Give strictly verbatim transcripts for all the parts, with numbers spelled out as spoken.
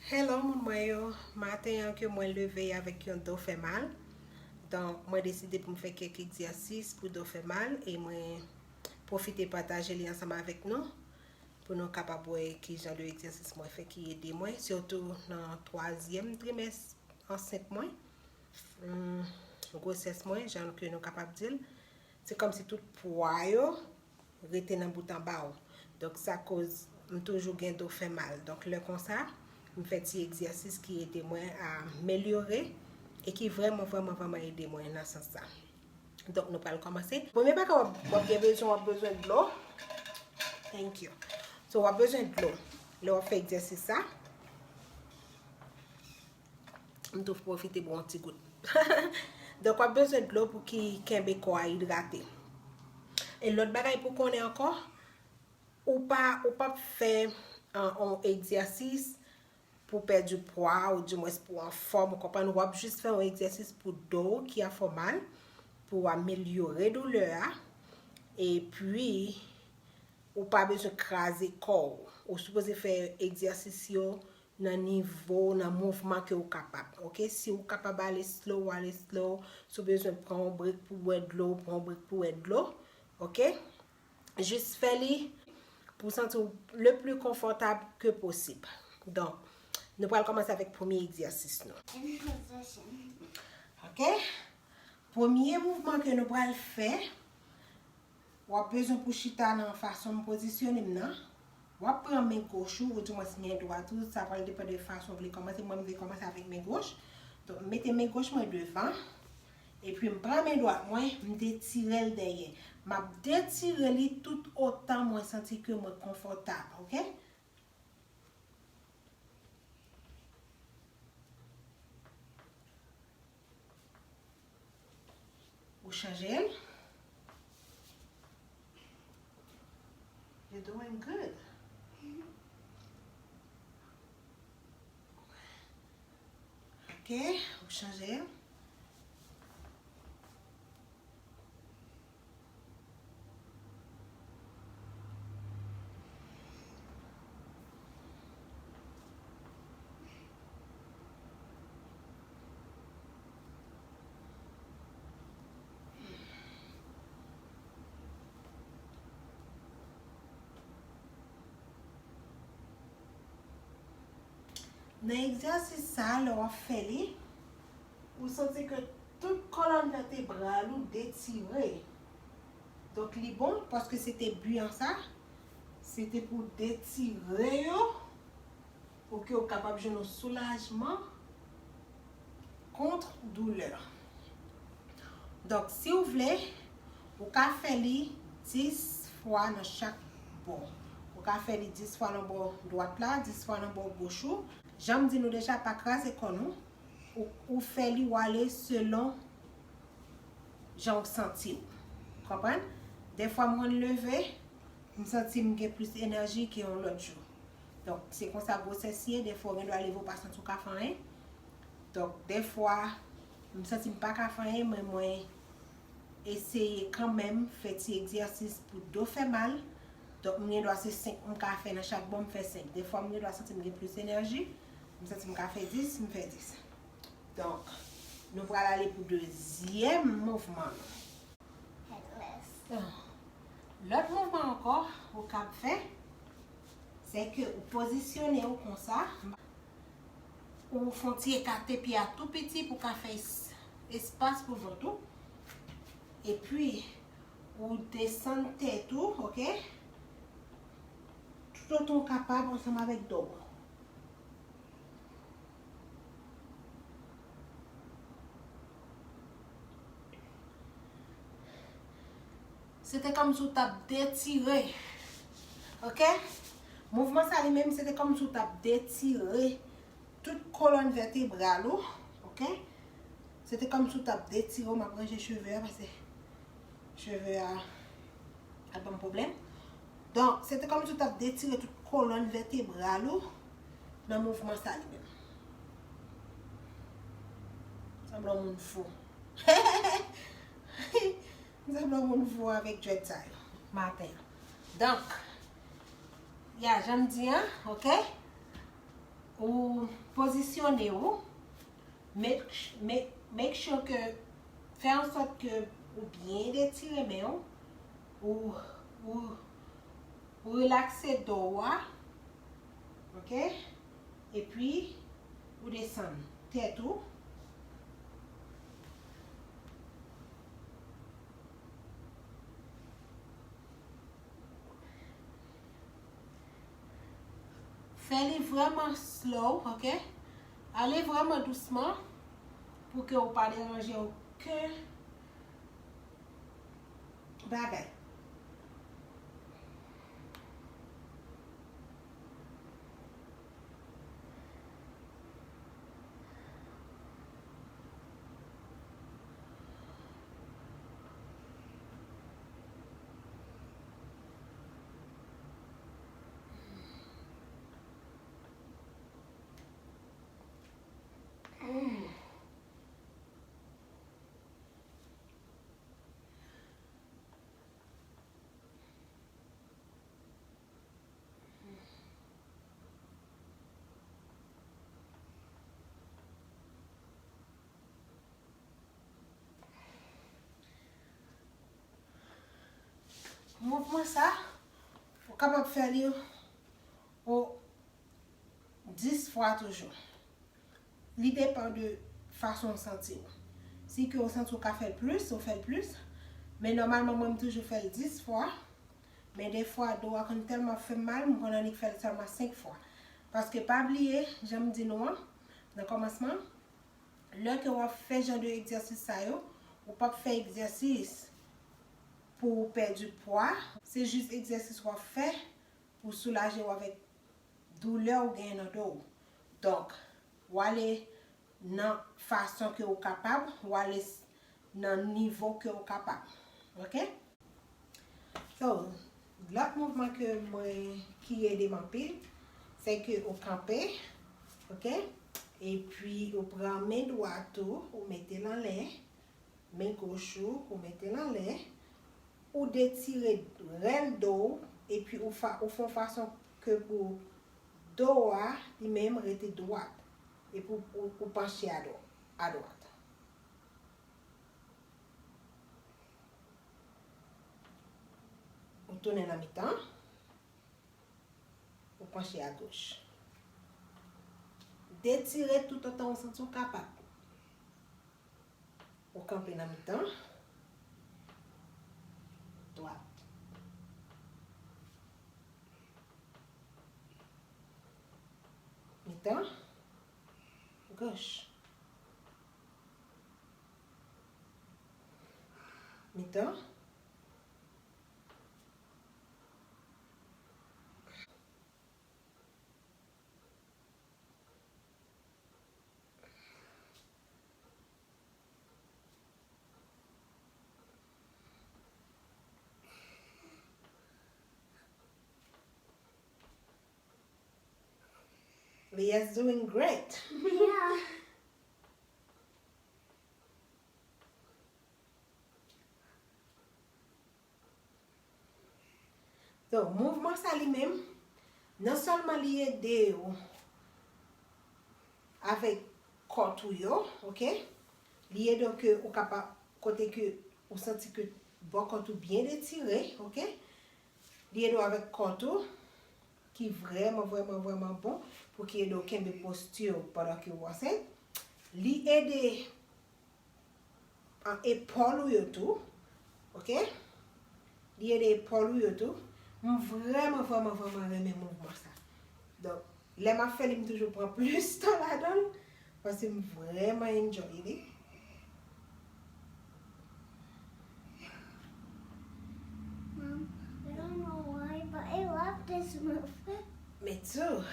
Hello moun mwen yo, maten an ke mwen leve avèk yon do fè mal. Donk mwen deside pou m fè kèk egzèsis pou do fè mal e mwen pwofite pataje li ansanm avèk nou pou nou kapab wè ki jan de egzèsis mwen fè ki ede mwen, sitou nan twazyèm trimès ansent mwen, hmm, gwosès mwen, jan ke nou kapab di l. Se kòmsi tout pwa yo rete nan bout anba w. Donk sa koz m toujou gen do fè mal. Donk lè konsa, m fè ti egzèsis ki ede mwen amelyore e ki vrèman, vrèman, vrèman ede mwen nan sans sa. Donk nou pral kòmanse. Premye bagay w ap, w ap gen bezwen, w ap bezwen dlo. Thank you. So w ap bezwen dlo lè w ap fè egzèsis sa. M tou pwofite bwè yon ti gout. Donk w ap bezwen dlo pou ki kenbe kò a idrate. E lòt bagay pou konnen ankò, ou pa, ou p ap fè, uh, yon egzèsis pou pèdi pwa ou dimwens pou anfòm, ou konprann, w ap jis fè yon egzèsis pou do w ki ap fè w mal, pou w amelyore doulè a. Epi ou pa bezwen kraze kò w. Ou sipoze fè egzèsis yo nan nivo, nan mouvman ke ou kapab. Oke? Si ou kapab ale slow, ou ale slow. Si ou bezwen pran yon break pou bwè dlo, pran yon break pou bwè dlo. Oke? Jis fè li pou w santi w le pli konfòtab ke posib. Donk, nou pral kòmanse avèk premye egzèsis nou. Oke? Premye mouvman ke nou pral fè, w ap bezwen pou chita nan fason m pozisyone m nan. W ap pran men goch ou, oudimwens men dwat ou, sa pral depann de fason w vle kòmanse. Mwen, m vle kòmanse avèk men goch. Donk, m mete men goch mwen devan, epi m pran men dwat mwen, m detire l dèyè. M ap detire li tout otan mwen santi ke mwen konfòtab, oke? Ou chanje l. You're doing good. Ok, ou chanje l. Nan egzèsis sa a, lè w ap fè li, ou santi ke tout kòlòn vètebral ou detire. Donk, li bon, paske se te bi an sa, se te pou detire yo, pou ke w kapab jwenn yon soulajman kont doulè. Donk, si w vle, ou ka fè li dis fwa nan chak bò. Ou ka fè li dis fwa nan bò dwat la, dis fwa nan bò goch ou. Jan m di nou deja, pa kraze kò nou. Ou, ou fè li, w ale selon jan w santi w. Konprann? Dèfwa m konn leve, m santi m gen plis enèji ke yon lòt jou. Donk, se konsa gwosès ye, dèfwa w gen dwa leve, w pa santi w ka fè anyen. Donk, dèfwa, m santi m pa ka fè anyen, men mwen eseye kanmenm fè ti egzèsis pou do fè mal. Donk, m gen dwa se senk m ka fè nan chak bò, m fè senk. Dèfwa, m gen dwa santi m gen plis enèji, m santi m ka fè dis, m fè dis. Donk, nou pral ale pou dezyèm mouvman nou. Lòt mouvman ankò ou kab fè, se ke ou pozisyone w konsa, ou fè yon ti ekate pye a tou piti pou ka fè es-, espas pou vant ou. Epi, ou desann tèt ou, oke? Tout otan w kapab ansanm avèk do w. Se te kòmsi w t ap detire. Oke? Mouvman sa li menm, se te kòmsi w t ap detire tout kolòn vètebral ou. Oke? Se te kòmsi w t ap detire, m ap ranje cheve a, paske cheve a ap ban m pwoblèm. Donk, se te kòmsi w t ap detire tout kolòn vètebral ou nan mouvman sa li menm. Sanble yon moun fou. M sanble yon moun fou avèk dread sa yo maten an. Donk, ya, jan m di an, oke? Ou pozisyone w, make, make, make sure ke, fè an sòt ke ou byen detire men w, ou, ou, ou relakse do w a, ok? Epi, ou desann tèt ou. Fè li vrèman slow, ok? Ale vrèman dousman pou ke w pa deranje okenn bagay. Mouvman sa, ou kapab fè li o dis fwa toujou. Li depann de fason w santi w. Si ke w santi w ka fè l plis, ou fè l plis. Men nòmalman, mwen, m toujou fè l dis fwa. Men defwa, do a konn tèlman fè m mal, m konn annik fè l sèlman senk fwa. Paske pa bliye, jan m di nou an, nan kòmansman, lè ke w ap fè jan de egzèsis sa yo, ou p ap fè egzèsis pou w pèdi pwa. Se jis egzèsis w ap fè pou soulaje w avèk doulè ou genyen nan do w. Donk, w ale nan fason ke ou kapab, w ale s-, nan nivo ke ou kapab. Ok? So, lòt mouvman ke mwen, ki ede m anpil, se ke ou kanpe, ok? Epi ou pran men dwat ou, ou mete l anlè, men goch ou, ou mete l anlè, ou detire rèl do w, epi ou fa-, ou fè yon fason ke pou do a, li menm rete dwat, epi ou, ou, ou panche a dwa-, a dwat. Ou tounen nan mitan, ou panche a goch. Detire toutotan ou santi w kapab. Ou kanpe nan mitan. Dwat. Mitan. Goch. Mitan. Leah's doing great. Yeah. Donk, mouvman sa li menm, non sèlman li ede w avèk kòt ou yo, ok? Li ede w ke ou kapab, kote ke ou santi ke bò kòt ou byen detire, ok? Li ede w avèk kòt ou, ki vrèman, vrèman, vrèman bon, pou ki ede w kenbe posti w pandan ke w ansent. Li ede an epòl ou yo tou. Ok? Li ede epòl ou yo tou. M vrèman, vrèman, vrèman renmen mouvman sa. Donk, lè m ap fè li, m toujou pran plis tan ladan l, paske m vrèman enjoy li. Mom, I don't know why, but I love this movement. Me too.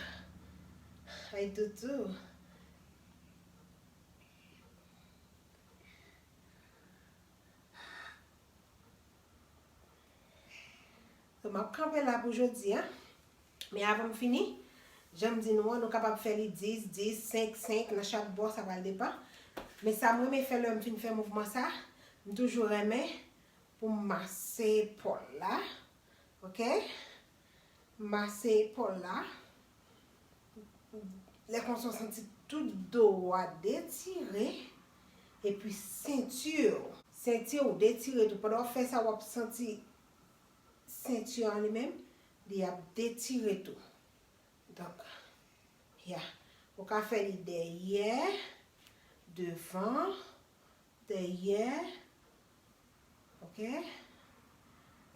I do too. So, m ap kanpe la pou jodi a. Men avan m fini, jan m di nou an, nou kapab fè li dis, dis, senk, senk nan chak bò, sa pral depann. Men sa m renmen fè lè m fin fè mouvman sa, m toujou renmen pou m mase epòl la. Ok? M mase epòl la. Lè konsa w santi tout do w a detire, epi senti w, senti w detire tou. Pandan w ap fè sa, w ap santi senti an li menm, li ap detire tou. Donk, ya, ou ka fè li dèyè, devan, dèyè, ok,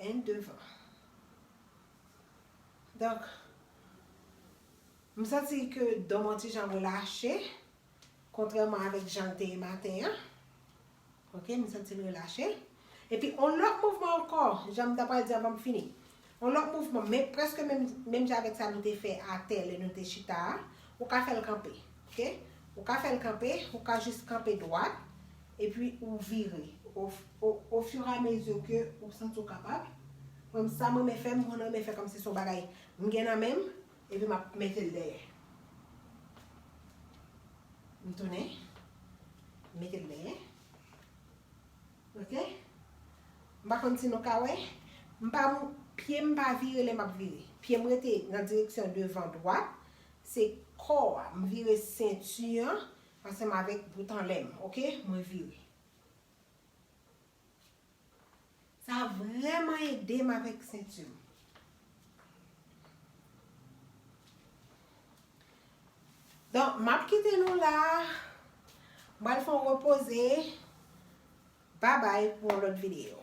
and devan. Donk, m santi ke do m yon ti jan relache, kontrèman avèk jan l te ye maten an. Ok, m santi l relache. Epi, yon lòt mouvman ankò, jan m ta pral di avan m fini. Yon lòt mouvman, men, prèske menm, menm jan avèk sa nou te fè atè lè nou te chita a, ou ka fè l kanpe. Ok? Ou ka fè l kanpe, ou ka jis kanpe dwat, epi ou vire. O, o, o fur et à mesure ke ou santi w kapab. Mwen, sa mwen renmen fè, mwen renmen fè kòmsi se yon bagay m gen nan men m, epi m ap mete l dèyè. M tounen, m mete l dèyè. Ok? M pa konn si nou ka wè. M pa, pye m pa vire lè m ap vire. Pye m rete nan direksyon devan dwat. Se kò a. M vire senti an ansanm avèk bout anlè m. Ok? Mwen vire. Sa vrèman ede m avèk senti m. Donk, m ap kite nou la. M pral fè yon repoze. Babay pou yon lòt videyo.